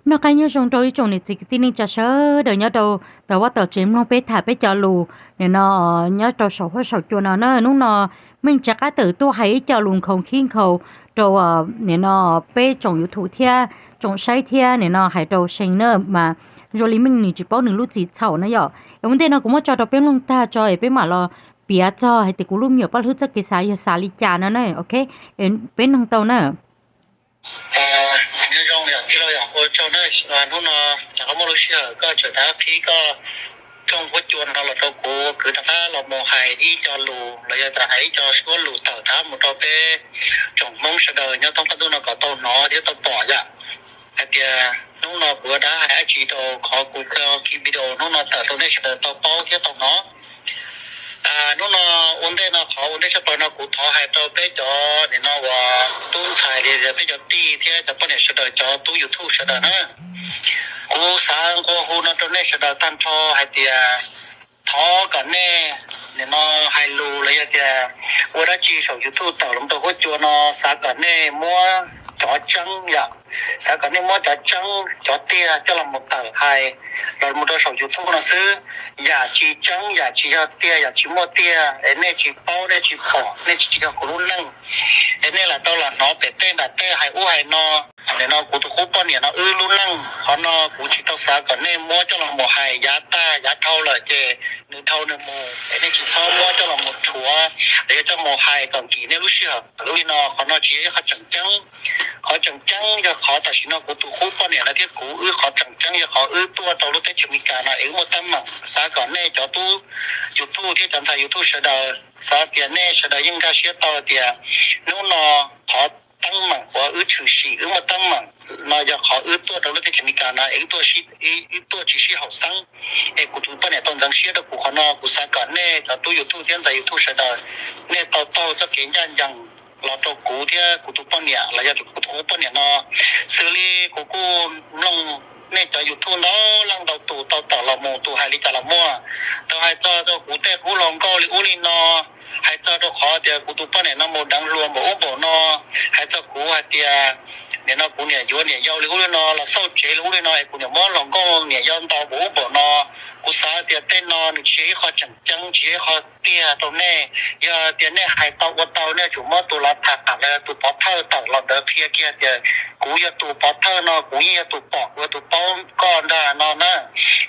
Noj qab nyob zoo rau ib tsoom niam txiv kwv tij neej tsa sawv daws nyob rau tom vaj tom tsev mloog peb tham peb cov lus nim no nyob rau saum huab saum cua no na. Hnub no Meej rov qab tawm tuaj hais ib co lus nkhaus khib nkhaus rau nim no peb tsoom YouTube thiab tsoom saib thiab nim no hais rau See na mas zoo li Meej nws tsis paub nws lub txim txhaum na yom. Es ua ntej no kuv muab tso rau peb mloog tag tso es peb mam los piav txog hais tias kuv lub me nyuam paj hlwb txoj kev xav yog xav li cas no na. Ok, peb mloog tau na. Nyob zoo yom tij laug yom, ua tsaug na, hnub no rov qab muaj lub sij hawm koj tseem rov qab qhib koj rooj huab cua no los rau kuv, kuv rov qab los mus hais ib co lus los yog tias hais ib co suab lus tawm rov qab mus rau peb tsoom Hmoob sawv daws nyob thoob qab ntuj no kom tau hnov thiab tau pom yom. Hais tias hnub no kuv yuav rov qab hais dab tsi rau qhov kuv khi video hnub no tawm rau nej sawv daws tau paub thiab tau hnov. Hnub no ua ntej no, qhov ua ntej tshaj plaws no kuv thov hais rau peb cov nim no uas tub ntxhais li peb cov tij thiab cov poj niam sawv daws, cov tub YouTube sawv daws na. Kuv xav nqua hu no rau nej sawv daws tag nrho hais tias thov kom nej nim no hais lus los yog tias ua dab tsi saum YouTube tawm los rau huab cua no, xav kom nej muab cov tseeb yom, xav kom nej muab cov tseeb cov tiag coj los mus tawm hais los mus rau saum YouTube no xwb. Yam tsis tseeb, yam tsis yog tiag, yam tsis muaj tiag es nej tsis paub, nej tsis pom, nej tsis yog kuv lub neej es nej lam tau los hnov pem tej nram tej hais ub hais no. Nim no kuv tus qub poj niam no wb lub neej, qhov no kuv tsis tau xav kom nej muab coj los mus hais, yav tag yav dhau lawm ces nws dhau nws mus es nej tsis txhob muab coj los mus rhuav los yog coj mus hais kom nkim nej lub sij hawm lub li no. Qhov no tsis yog ib qho tseem ceeb. Qhov tseem ceeb yog qhov tam sim no kuv tus qub poj niam no thiab kuv wb, qhov tseem ceeb yog qhov wb tuaj rau lub teb chaws Amelikas no es wb muaj teeb meem. Xav kom nej cov tub YouTube thiab cov ntxhais YouTube sawv daws, xav tias nej sawv daws yeej nkag siab tau tias hnub no qhov teeb meem uas wb tshwm sim wb muaj teeb meem no yog qhov wb tuaj rau lub teb chaws Amelikas no es wb tuaj tsis sib haum xeeb. Es kuv tus poj niam tau ntxeev siab rau kuv, qhov no kuv xav kom nej cov tub YouTube thiab ntxhais YouTube sawv daws, nej tau taug txoj kev ncaj ncees los rau kuv thiab kuv tus poj niam los yog kuv tus qub poj niam no. Xws li kuv kuj mloog nej cov YouTube ntau leej ntau tus tau tawm los mus, tus hais li cas los muaj. Tus hais txog rau kuv tej qub hluas nkauj li ub li no, hais txog rau qhov tias kuv tus poj niam no mus deev hluas npaum ub npaum no, hais txog kuv hais tias nim no kuv niam yuav niam yau li ub li no, los xauj tsev li ub li no es kuv niam muab hluas nkauj niam yau ntaus npaum ub npaum no. Kuv xav tias tej no nws tsis yog ib qho tseem ceeb, tsis yog ib qho tiag rau nej. Yog tias nej hais tau ua tau, nej yuav tsum muab tus lav tham los yog tus pov thawj tawm los ntawd qhia kiag tias kuv yog tus pov thawj no, kuv yeej yog tus pom, kuv yog tus paub koj ntag no na.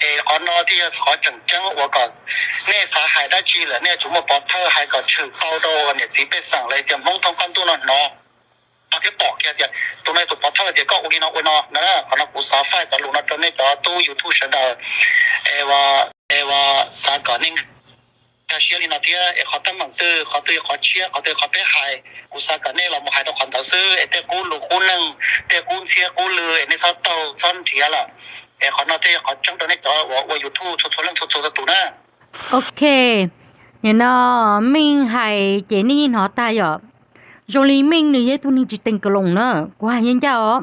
Es qhov no thiaj yog qhov tseem ceeb uas kom nej xav hais dab tsi lawm nej yuav tsum muaj pov thawj hais kom tshwm tau rau niam txiv pej xeem los yog tias Hmoob thoob qab ntuj no hnov thiab pom kiag tias tus no yog tus pov thawj tias koj ua li no ua no na. Qhov no kuv xav faij cov lus no rau nej cov tub YouTube sawv daws. Es xav kom nej nkag siab li no thiab. Es qhov teeb meem twg, qhov twg yog qhov tshiab, qhov twg yog qhov peb hais, kuv xav kom nej los mus hais rau qhov ntawd xwb. Es tej qub lus qub neej, tej qub ntxhiab qub lw es nej txhob taug txhob nrhiav lawm. Es qhov no thiaj yog qhov tseeb rau nej cov uas ua YouTube txhua txhua leej txhua txhua tus na. Ok, nim no Meej hais ces nej yeej hnov tag yom. Zoo li Meej nws yog ib tug neeg tsis teem ka loos na, kuv hais ncaj ncaj os.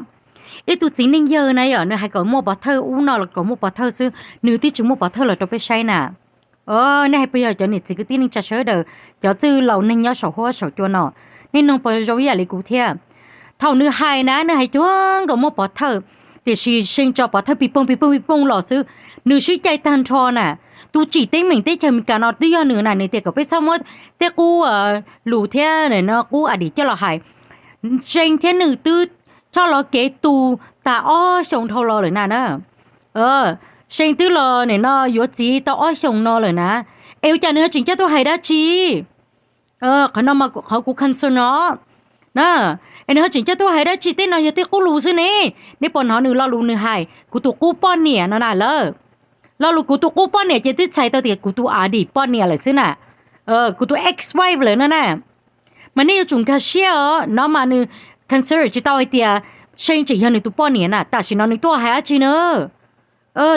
Ib tug txiv neej yawg na yom, nws hais kom muaj pov thawj ub no los kom muaj pov thawj xwb, nws twb tsis muaj pov thawj los rau peb saib na. Nej hais puas yog cov niam txiv kwv tij neej tsa sawv daws, cov txwj laus neeg nyob saum huab saum cua no, nej noog puas zoo ib yam li kuv thiab? Thaum nws hais na, nws hais cuag nkaus muaj pov thawj, tiam sis See tso pov thawj pis pooj pis pooj pis pooj los xwb. Nws sib cai tag nrho na. Tus tsim teeb meem teb chaws Amelikas no twb yog nws na, nws tias kom peb txhob muab tej qub lus thiab no qub a dim coj los hais. See thiab nws twb choj los kev tu tas ob xyoos dhau los lawm na na. See twb los nim no yuav txiv tau ob xyoos no lawm na. Es ua cas nws ho tseem coj tuaj hais dab tsi? Qhov no qhov kuv concern no na. Es nws ho tseem coj tuaj hais dab tsi? Tej no yog tej qub lus xwb ne. Nej puas hnov nws lo lus nws hais kuv tus qub poj niam no na lawm? Lo lus kuv tus qub poj niam ces twb txhais tau tias kuv tus a dim poj niam lawm xwb na, kuv tus ex wife lawm no na. Mas nej yuav tsum nkag siab os, no mas nws consider tsis tau hais tias See tseem yog nws tus poj niam na, tam sim no nws tuaj hais dab tsi na?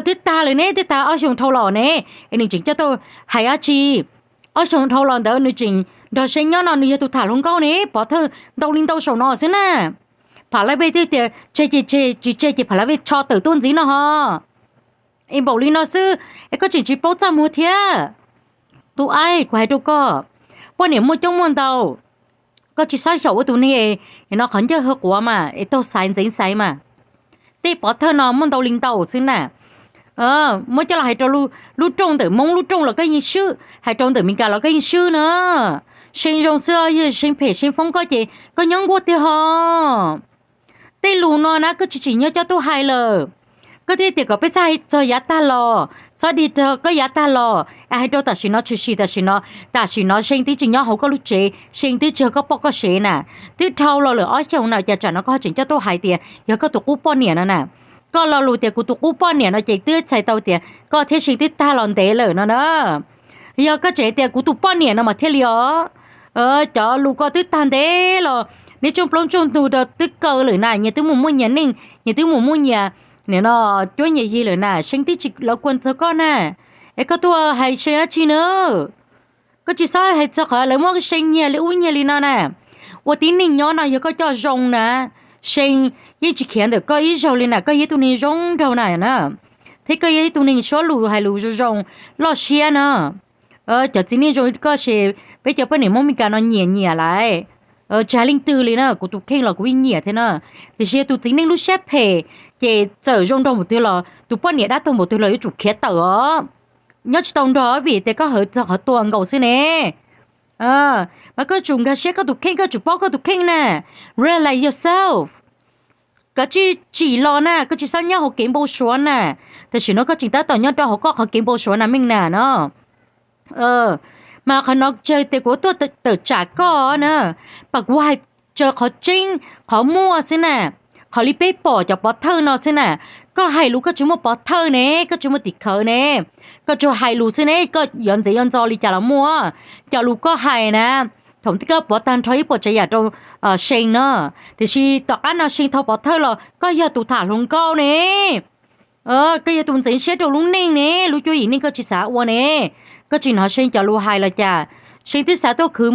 Twb tag lawm ne, twb tag ob xyoos dhau los ne, es nws tseem coj tuaj hais dab tsi? Ob xyoos dhau los ntawd nws tseem nrog See nyob no, nws yog tus tham hluas nkauj ne, pov thawj ntau li ntau saum no xwb na. Pham Laj Vej twb tias tseg ces tseg, tsis tseg ces Pham Laj Vej tso tawm tuaj ntxiv no ho. Es npaum li no xwb, es koj tseem tsis paub txaj muag thiab. Tus aib, kuv hais rau koj, poj niam muaj coob muaj ntau, koj tsis txhob xyaum ua tus neeg no qhov ncauj ha quav mas es taug xaiv ntxeev xaiv mas. Tej pov thawj no muaj ntau li ntau xwb na. Muab coj los hais rau lub rooj ntawm Hmoob lub rooj los koj yeej swb, hais rau ntawm Meskas los koj yeej swb na. See zoo xwb, yog See phem See foob koj ces koj nyob nkuaj tiag ho. Tej lus no na koj tsis tsim nyog coj tuaj hais lawm. Koj thiaj tias kom peb txhob hais txog yav tag los, txhob dig koj yav tag los, hais rau tam sim no tshwm sim tam sim no, tam sim no See twb tsis nyob hauv koj lub tsev, See twb tsis yog koj poj koj sev na. Twb dhau los lawm ob xyoos na, cas tsam no koj ho tseem coj tuaj hais tias yog koj tus qub poj niam no na. Koj lo lus tias kuv tus qub poj niam no ces twb txhais tau tias koj thiab See twb tag los ntev lawm no na. Yog koj tseem tias kuv tus poj niam no mas thiaj li os. Cov lus ko twb tag ntev los, neb tsooj plaub tsooj ntug twb kaw lawm na, nyias twb mus muaj nyias neej, nyias twb mus muaj nyias, nim no, cuab nyias yig lawm na, See twb tsis lov kuas txog koj na. Es koj tuaj hais See dab tsi na? Koj tsis txhob hais txog qhov lawv muab See nyiag li ub nyiag li no na. Ua tib neeg nyob no yog koj coj zoo na, See yeej tsis khiav ntawm koj ib zaug li na, koj yog ib tug neeg zoo nraug na na, thiab koj yog ib tug neeg suab lus hais lus zoo zoo, loj siab na. Cov txiv neej zoo koj ces peb cov poj niam Hmoob Meskas no nyiam nyiam lawm. Tsis hais leej twg li na, kuv tus kheej los kuv yeej nyiam thiab na. Tiam sis yog tus txiv neej lub siab phem, ces txawm zoo nraug npaum twg los tus poj niam dab tuag npaum twg los yuav tsum khiav tawm os. Nyob tsis tau nrog vim tias koj hawv txog qhov tua nkaus xwb ne. Mas koj tsum nkag siab koj tus kheej, koj tsum paub koj tus kheej na. Realize yourself. Koj tsis tsim los na, koj tsis txhob nyob hauv kev npau suav na. Tam sim no koj tseem tab tom nyob rau hauv koj qhov kev npau suav na meej na no. Mas qhov no tsis hais tias kuv tuaj tawm tsam koj na, pas kuv hais tso qhov tseeb qhov muaj xwb na, qhov li peb pom cov pov thawj no xwb na. Koj hais lus koj tsis muaj pov thawj ne, koj tsis muaj tim khawv ne, koj tsuas hais lus xwb ne, koj yuav ntxeev yuav ntxo li cas los muaj. Cov lus koj hais na, thaum koj pov tag nrho ib puas tsav yam rau See no, tiam sis tom qab no See thau pov thawj los koj yog tus tham hluas nkauj ne. Koj yog tus ntxeev siab rau lub neej ne, lub cuab yim neej koj tsis xav ua ne. Koj tsis hnov See cov lus hais los cas? See twb xav tuaj khwv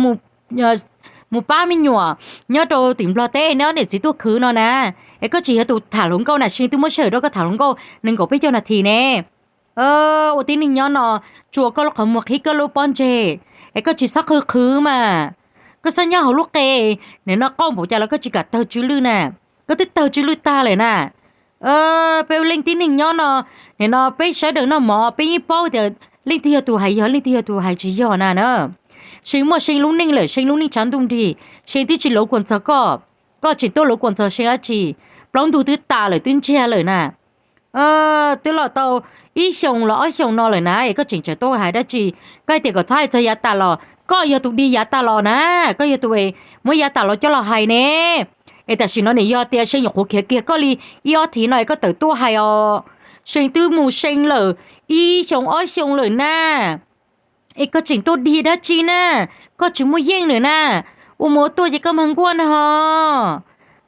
mus pab me nyuam nyob rau tim Nplog teb, neb ob niam txiv tuaj khwv no na. Es koj tsis yog tus tham hluas nkauj na, See twb muab sij hawm rau koj tham hluas nkauj nees nkaum peb caug nas this ne. Ua tib neeg nyob no, tsuas koj lub qhov muag qhib koj lub pob ntseg, es koj tsis txhob qhwv qhwv mas. Koj txhob nyob hauv lub qe, nim no qauj npaum cas los koj tsis kam tawg tsw lwj na. Koj twb tawg tsw lwj tag lawm na. Peb leej tib neeg nyob no, nim no peb sawv daws noj mov peb yeej paub tias leej twg yog tus hais yog, leej twg yog tus hais tsis yog na na. See muaj See lub neej lawm, See lub neej tshav ntuj nrig, See twb tsis luv kuas txog koj, koj tseem tuaj luv kuas txog See dab tsi? Plaub ntug twb tas lawm, twb ntsiag lawm na. Twb los tau ib xyoos los ob xyoos no lawm na, es koj tseem tseem tuaj hais dab tsi? Koj hais tias kom txhob hais txog yav tas los, koj yog tus dig yav tas los na, koj yog tus muab yav tas los coj los hais ne. Es tam sim no nim yog tias See nyuam qhuav khiav kiag koj li ib ob thiv no es koj tawm tuaj hais os. See twb mus See lawm ib xyoos ob xyoos lawm na. Es koj tseem tuaj dig dab tsi na? Koj tsis muaj yeej lawm na, ua mus ua tuaj ces koj mag nkuaj na ho.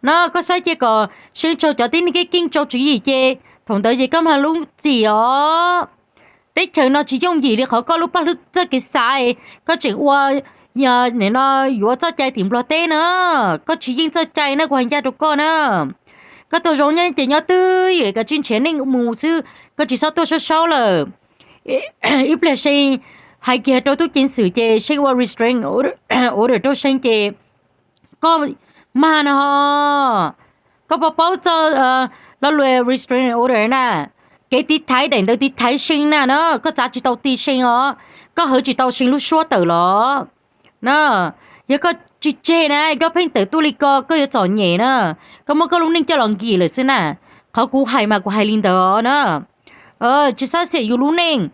No koj xav cia kom See tsaug cov tib neeg keeb keeb tsau tswv yim ces thaum ntawd ces koj mag lub txim os. Teb chaws no tsis yooj yim li qhov koj lub paj hlwb txoj kev xav, koj tseem ua, nim no yuav txoj cai tim Nplog teb na. Koj tsis yeej txoj cai na, kuv hais ncaj rau koj na. Koj tau zoo nyob ces nyob twj ywm, koj tsis nrhiav neej mus xwb, koj tsis txhob tuaj saub saub lawm. Ib pliag See hais kiag rau tub ceev xwm ces See ua restraint order rau See ces koj mag no ho. Koj puas paub txog lo lus restraint order na? Kev tiv thaiv daim ntawv tiv thaiv See na no, koj txav tsis tau ti See os, koj hawv tsis tau See lub suab tawm los. Na, yog koj tsis tseg na, koj pheej tawm tuaj li ko koj yuav txom nyem na. Koj muab koj lub neej coj los nkim lawm xwb na. Qhov kuv hais mas kuv hais li ntawd na. Tsis txhob xiam yus lub neej.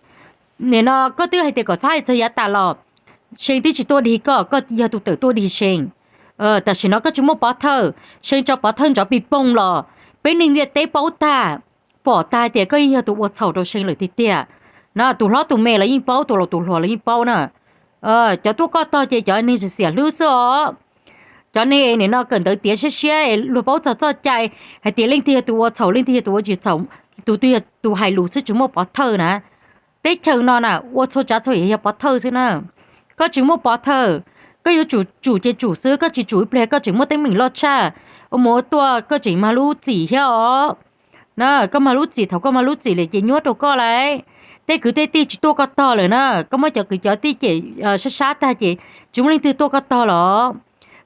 Nim no koj twb hais tias kom txhob hais txog yav tas los, See twb tsis tuaj dig koj, koj yog tus tawm tuaj dig See. Tam sim no koj tsis muaj pov thawj, See tso pov thawj ntsoov pis poog los peb neeg ntiaj teb paub tag, pom tag tias koj yeej yog tus ua txhaum rau See lawm tiag tiag. Na, tus hlob tus me los yeej paub, tus laus tus hluas los yeej paub na. Cov tuaj koj tog ces cov neeg xiam xiam hlwb xwb os. Cov neeg nim no kawm ntawv tiav siab siab luag paub txog txoj cai hais tias leej twg yog tus ua txhaum, leej twg yog tus ua tsis txhaum, tus twg yog tus hais lus xwb tsis muaj pov thawj na. Teb chaws no na ua txhua tsav txhua yam yog pov thawj xwb na. Koj tsis muaj pov thawj, koj yuav tsum tsum ces tsum xwb, koj tsis tsum ib pliag koj tseem muaj teeb meem loj tshaj. Ua mus ua tuaj koj tseem mag lub txim thiab os. Na, koj mag lub txim, thaum koj mag lub txim lawm ces nyuaj rau koj lauj. Tej kwv tej tij tsis tuaj koj tog lawm na, koj muab cov kwv cov tij cem sab sab tag ces tsis muaj leej twg tuaj koj tog los.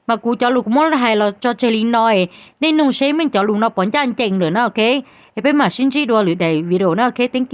Mas kuv cov lus kuv muab hais los tso tseg li no, nej nug seb meej cov lus no puas ncaj ncees lawm na, ok. Es peb mam sib ntsib dua lwm daim video na, ok, thank you.